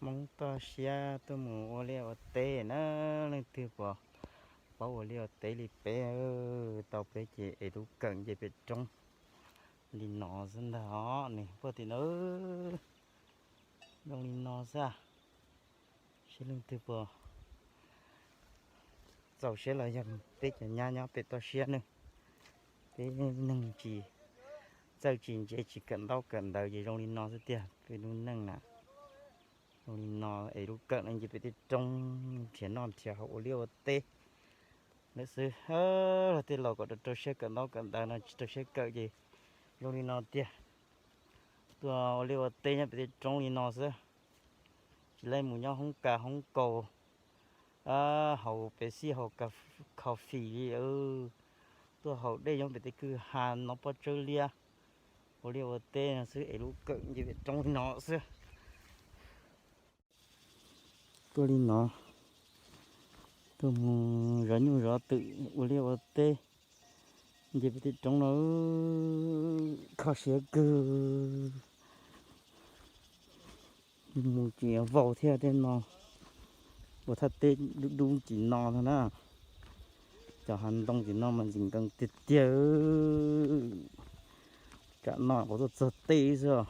Hmoob toj siab tuaj mus ua liaj ua teb na, leej twg puas paub ua liaj ua teb li peb, tau peb ces es lub kawm nce pem roob li no xwb ntag os. Nws puag tim no zoo li no xwb, seb leej twg puas txaus siab los yog peb cov nyab nyob pem toj siab ne. Peb neeg tsis txawj tsis ntse tsis kawm ntaub kawm ntawv ces zoo li no xwb tiag. Peb lub neej na zoo li no es lub kawm no nce pem tej roob nrhiav noj nrhiav haus ua liaj ua teb lawm xwb. Los tej laus kom rau rau siab kawm ntaub kawm ntawv no tsis rau siab kawm ces zoo li no tiag. Tuaj ua liaj ua teb nyob pem tej roob li no xwb, tsis laib mus nyob hoob kas hoob kaus haus pes xij haus coffee li. Tuaj haus dej nyob pem tej kwj ha no pob tsawb liab, ua liaj ua teb no xwb es lub kawm nce pem roob li no xwb. Tuaj li no, tuaj mus zov nyuj zov twm ua liaj ua teb nce pem tej roob no, kho siab kawg. Mus tsis vau thiab tej no, ua thaj teb dub dub tim no ntag na. Cov hav ntoo tim no mas ntxim nkees tiag tiag, tsam no kuv tuaj txog teb xwb.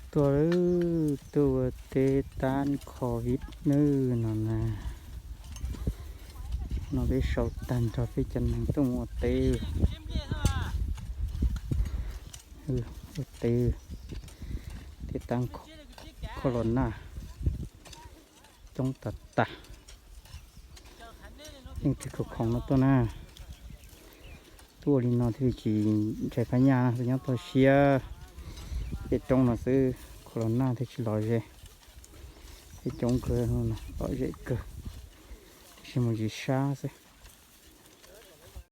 Tuaj lawm, tuaj ua teb tab covid nawb no na. No peb sau tag nrho peb cov neeg tuaj mus ua teb. Ua teb, teb tab corona coob tas tas. Leej twg khoom khoom no tuaj na. Tuaj ua li no thiaj li tsis ntshai phab nyaj na, nyob toj siab pem roob no xwb, corona thiaj tsis lom zem. Peb coob kawg, lom zem kawg, tiam sis mus tsis sab xwb.